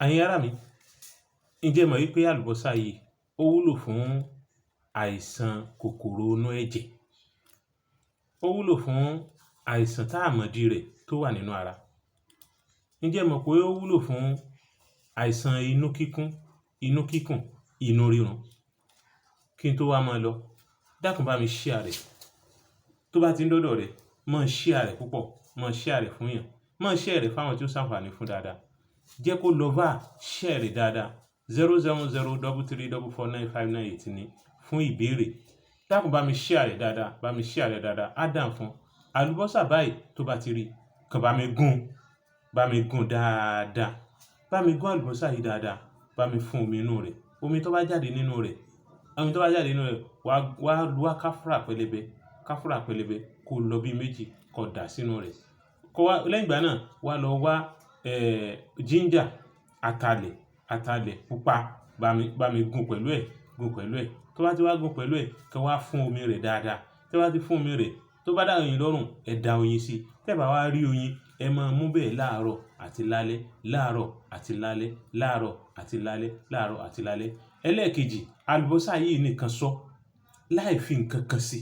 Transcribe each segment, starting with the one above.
Ẹ̀yin ará mi, ǹjẹ́ ẹ mọ̀ wípé àlùbọ́sà yìí ó wúlò fún àìsàn kòkòrò inú ẹ̀jẹ̀? Ó wúlò fún àìsàn tá a mọ̀dí rẹ̀ tó wà nínú ara. Ǹjẹ́ ẹ mọ̀ pé ó wúlò fún àìsàn inú kíkún, inú kíkùn, inú rírun? Kí n tó wá máa lọ, dákun bá mi share rẹ̀. Tó bá ti ń dọ́dọ̀ rẹ̀, máa share rẹ̀ púpọ̀, máa share rẹ̀ fún èèyàn, máa share rẹ̀ fún àwọn tí ó ṣàǹfààní fún dáadáa. Jẹ́ kó lọ bá share rẹ̀ dáadáa. 07033449598 ni fún ìbéèrè. Dákun bá mi share rẹ̀ dáadáa, bá mi share rẹ̀ dáadáa. Á dàn fún. Àlùbọ́sà báyìí tó bá ti rí, kàn bá mi gún, bá mi gún dáadáa. Bá mi gún àlùbọ́sà yìí dáadáa, bá mi fún omi inú rẹ̀. Omi tó bá jáde nínú rẹ̀, omi tó bá jáde nínú rẹ̀, wá wá wá káfúrà pẹlẹbẹ, káfúrà pẹlẹbẹ kó lọ bí méjì kó dà sínú rẹ̀. Kó wá lẹ́yìn ìgbà náà, wá lọ wá ginger, atalẹ̀, atalẹ̀ pupa, bá mi gún pẹ̀lú ẹ̀, gún pẹ̀lú ẹ̀. Tó bá ti wá gún pẹ̀lú ẹ̀, kí wá fún omi rẹ̀ dáadáa. Tó bá ti fún omi rẹ̀, tó bá dá oyin lọ́rùn, ẹ da oyin sí i. Tẹ́ bá wá rí oyin, ẹ máa mú bẹ́ẹ̀ láàárọ̀ àti lálẹ́, láàárọ̀ àti lálẹ́, láàárọ̀ àti lálẹ́, láàárọ̀ àti lálẹ́. Ẹlẹ́ẹ̀kejì, àlùbọ́sà yìí nìkan sọ, láì fi nǹkan kan sí.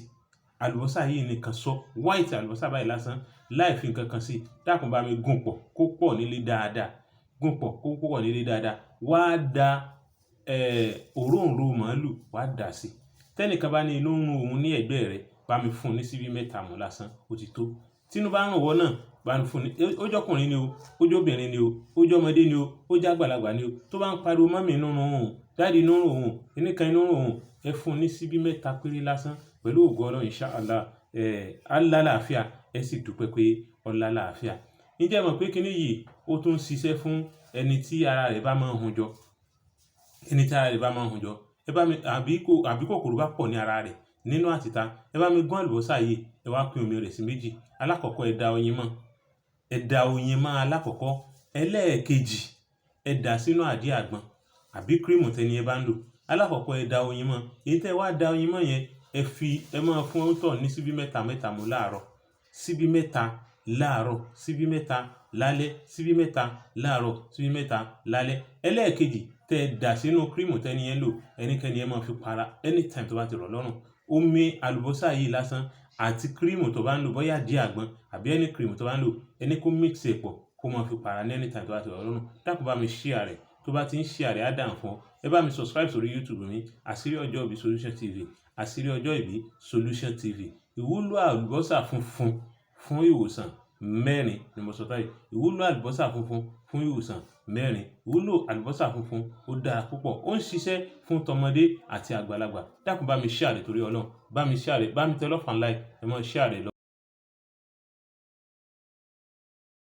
Àlùbọ́sà yìí nìkan sọ, white àlùbọ́sà báyìí lásán, láì fi nǹkan kan sí. Dákun bá mi gún pọ̀ kó pọ̀ nílé dáadáa. Gún pọ̀ kó pọ̀ nílé dáadáa. Wá da òróǹro màlúù, wá dà sí. Tẹ́nìkan bá ní inú ń run òun ní ẹ̀gbẹ́ rẹ̀, bá mi fún un ní síbí mẹ́ta mú lásán, ó ti tó. Tí inú bá ń rùn wọ́ náà, bá mi fún un ní, ó jọ́kùnrin ni o, ó jọ́bìnrin ni o, ó jọ́mọdé ni o, ó jàgbàlagbà ni o. Tó bá ń pariwo mummy inú ń run òun, daddy inú ń run òun, kíníkan inú ń run òun, ẹ fún un ní síbí mẹ́ta péré lásán pẹ̀lú ògo Ọlọ́run, insha Allah. Á lálàáfíà, ẹ sì dúpẹ́ pé ó lálàáfíà. Ǹjẹ́ ẹ mọ̀ pé kíní yìí ó tún ń ṣiṣẹ́ fún ẹni tí ara rẹ̀ bá máa ń hun jọ? Ẹni tí ara rẹ̀ bá máa ń hun jọ. Ẹ bá mi, àbí kòkòrò bá pọ̀ ní ara rẹ̀ nínú àtìta, ẹ bá mi gún àlùbọ́sà yìí, ẹ wá pín omi rẹ̀ sí méjì. Alákọ̀ọ́kọ́, ẹ da oyin mọ́. Ẹ da oyin mọ́ alákọ̀ọ́kọ́. Ẹlẹ́ẹ̀kejì, ẹ dà sínú àdí àgbọn àbí cream tẹni ẹ bá ń lò. Alákọ̀ọ́kọ́, ẹ da oyin mọ́. Èyí tí ẹ wá da oyin mọ́ yẹn, ẹ fi, ẹ máa fún onítọ̀hún ní síbí mẹ́ta mẹ́ta mú láàárọ̀. Síbí mẹ́ta láàárọ̀, síbí mẹ́ta lálẹ́, síbí mẹ́ta láàárọ̀, síbí mẹ́ta lálẹ́. Ẹlẹ́ẹ̀kejì tẹ dà sínú cream tẹni yẹn lò, ẹnikẹ́ni ẹ máa fi para anytime tó bá ti rọ̀ lọ́rùn. Omi àlùbọ́sà yìí lásán àti cream tó bá ń lò, bóyá àdí àgbọn àbí any cream tó bá ń lò, ẹni kó mix ẹ̀ pọ̀ kó máa fi para ní anytime tó bá ti rọ̀ lọ́rùn. Dákun bá mi share rẹ̀. Tó bá ti ń share rẹ̀, á dàn fún ọ. Ẹ bá mi subscribe sórí YouTube mi, Àṣírí Ọjọ́ Ìbí Solution TV, Àṣírí Ọjọ́ Ìbí Solution TV. Ìwúlò àlùbọ́sà funfun fún ìwòsàn mẹ́rin ni mo sọ báyìí. Ìwúlò àlùbọ́sà funfun fún ìwòsàn mẹ́rin. Ìwúlò àlùbọ́sà funfun ó dára púpọ̀. Ó ń ṣiṣẹ́ fún tọmọdé àti àgbàlagbà. Dákun bá mi share rẹ̀ torí Ọlọ́run. Bá mi share rẹ̀, bá mi tẹ love and like, ẹ máa share rẹ̀ lọ.